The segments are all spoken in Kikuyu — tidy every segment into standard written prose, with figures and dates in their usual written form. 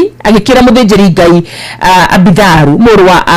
Daudi agĩkĩra mũthĩnjĩri Ngai Abitharu mũrũ wa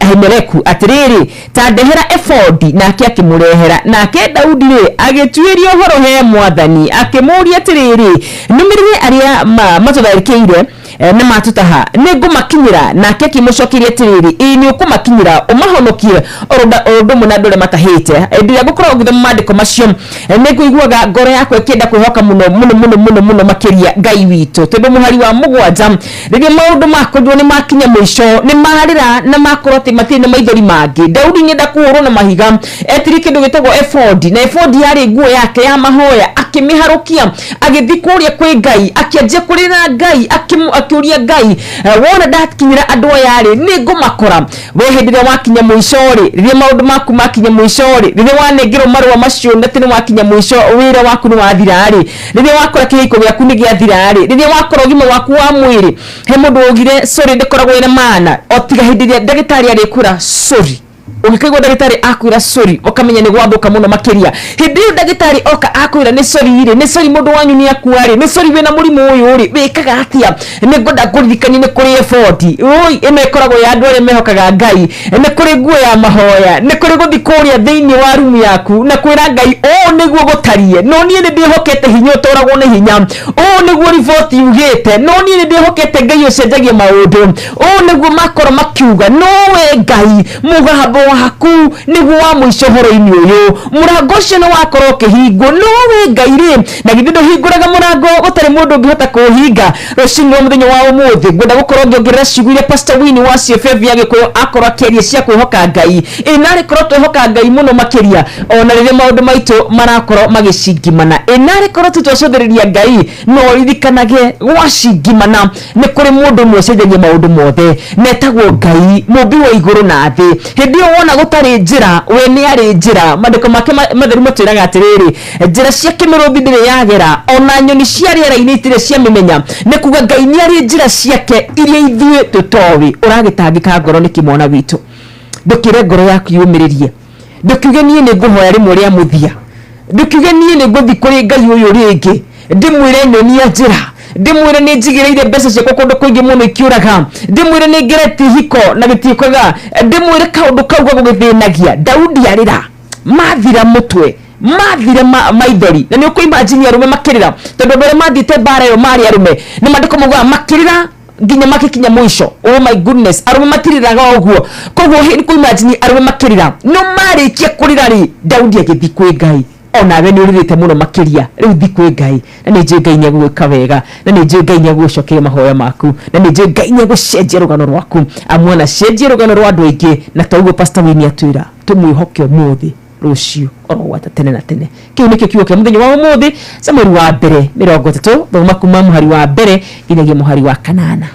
Ahimeleku atĩrĩrĩ, ta ndehera ebodi. Nake akĩmũrehera. Nake Daudi rĩ, agĩtuĩria ũhoro he Mwathani, akĩmũũria atĩrĩrĩ, nũmĩrĩre arĩa matũtharĩkĩire na matũtaha, nĩ ngũmakinyĩra? Nake akĩmũcokeria atĩrĩrĩ, ĩĩ, nĩ ũkũmakinyĩra ũmahonokie o ũndũ ũmwe na andũ arĩa matahĩte. Hĩndĩ ĩrĩa ngũkorwo ngĩthoma maandĩko macio, nĩ ngũiguaga ngoro yakwa ĩkĩenda kwĩhoka mũno mũno mũno mũno mũno makĩria Ngai witũ, tondũ mũhari wa 7, rĩrĩa maũndũ makorirwo nĩ makinya mũico, nĩ marĩra na makorwo atĩ matirĩ na maithori mangĩ, Daudi nĩenda kũhũrwo na mahiga. Etirie kĩndũ gĩtagwo ebodi, na ebodi yarĩ nguo yake ya mahoya, akĩmĩharũkia, agĩthiĩ kũrĩa kwĩ Ngai, akĩanjia kũrĩra Ngai, akĩũria Ngai, wona ndakinyĩra andũ aya rĩ, nĩ ngũmakora? We hĩndĩ ĩrĩa wakinya mũico rĩ, rĩrĩa maũndũ maku makinya mũico rĩ, rĩrĩa wanengerwo marũa macio atĩ nĩ wakinya mũico, wĩra waku nĩ wathira rĩ, rĩrĩa wakora kĩhiko gĩaku nĩ gĩathira rĩ, rĩrĩa wakora ũgima waku wa mwĩrĩ, he mũndũ waugire sorry ndĩkoragwo ĩna maana o tiga hĩndĩ ĩrĩa ndagĩtarĩ arĩkwĩra sorry. Ũngĩkaigua ndagĩtarĩ akwĩra sorry, ũkamenya nĩ gwathũka mũno makĩria. Hĩndĩ ĩyo ndagĩtarĩ oka akwĩra nĩ sorry rĩ, nĩ sorry mũndũ wanyu nĩ akua rĩ, nĩ sorry wĩna mũrimũ ũyũ rĩ, wĩkaga atĩa? Nĩ ngwenda ngũririkanie nĩ kũrĩ ebodi. Ũi, ĩno ĩkoragwo ya andũ arĩa mehokaga Ngai. Nĩ kũrĩ nguo ya mahoya, nĩ kũrĩ gũthiĩ kũrĩa thĩinĩ wa rumu yaku na kwĩra Ngai ũũ nĩguo gũtariĩ, no niĩ nĩ ndĩhokete hinya ũtoragwo nĩ hinya. Ũũ nĩguo riboti yugĩte, no niĩ nĩ ndĩhokete Ngai ũcenjagia maũndũ. Ũũ nĩguo makorwo makiuga, no we Ngai mũgambo waku nĩguo wa mũico ũhoro-inĩ ũyũ. Mũrango ũcio nĩ wakorwo ũkĩhingwo, no we Ngai rĩ, na githĩ ndũhingũraga mũrango gũtarĩ mũndũ ũngĩhota kũũhinga? Rũcinĩ rwa mũthenya wa ũmũthĩ ngwenda gũkorwo ngĩongerera ciugo iria Pastor Winnie wa CFF ya Gĩkũyũ akorwo akĩaria cia kwĩhoka Ngai. Ĩ narĩ korwo twehoka Ngai mũno makĩria ona rĩrĩa maũndũ maitũ marakorwo magĩcingimana. Ĩ narĩ korwo tu twacũthĩrĩria Ngai. No ũririkanage gwacingimana nĩ kũrĩ mũndũ ũmwe ũcenjagia maũndũ mothe, na etagwo Ngai, mũmbi wa igũrũ na thĩ. Hĩndĩ ĩyo wona gũtarĩ njĩra, we nĩ arĩ njĩra. Maandĩko make matheru matwĩraga atĩrĩrĩ, njĩra cia kĩmĩrũthi ndĩrĩ yagera, ona nyoni cia rĩera-inĩ itirĩ ciamĩmenya. Nĩ kuga Ngai nĩ arĩ njĩra ciake iria ithuĩ tũtoĩ. Ũragĩtangĩka ngoro nĩkĩ mwana witũ? Ndũkĩre ngoro yaku yũmĩrĩrie. Ndũkiuge niĩ nĩ ngũhoya rĩmwe rĩa mũthia. Ndũkiuge niĩ nĩ ngũthiĩ kũrĩ Ngai ũyũ rĩngĩ ndĩmwĩre nyonia njĩra, ndĩmwĩre nĩ njigĩrĩire mbeca ciakwa kũndũ kũingĩ mũno ikĩũraga, ndĩmwĩre nĩ ngeretie ihiko na gĩtiũkaga, ndĩmwĩre kaũndũ kau gagũgĩthĩnagia. Daudi arĩra mathira mũtwe, mathira maithori, na nĩ ũkũ-imagine arũme makĩrĩra, tondũ andũ arĩa mathiĩte mbara ĩyo marĩ arũme, nĩ maandĩko maugaga makĩrĩra nginya magĩkinya mũico. Oh my goodness, arũme matirĩraga ũguo. Koguo nĩ kũ-imagine arũme makĩrĩra. No marĩkia kũrĩra rĩ, Daudi agĩthiĩ kwĩ Ngai. Onawe nĩ ũrĩrĩte mũno makĩria, rĩu thiĩ kwĩ Ngai, na nĩ njũĩ Ngai nĩ egũgwĩka wega, na nĩ njũĩ Ngai nĩ egũgũcokeria mahoya maku, na nĩ njũĩ Ngai nĩ egũcenjia rũgano rwaku. Amu anacenjia rũgano rwa andũ aingĩ, na ta ũguo Pastor Winnie atwĩra, tũmwĩhoke ũmũthĩ, rũciũ oro gwata tene na tene. Kĩu nĩkĩo kiugo kĩa mũthenya wa ũmũthĩ, Samueli wa mbere 30, thoma kuma mũhari wa 1 nginyagia mũhari wa 8.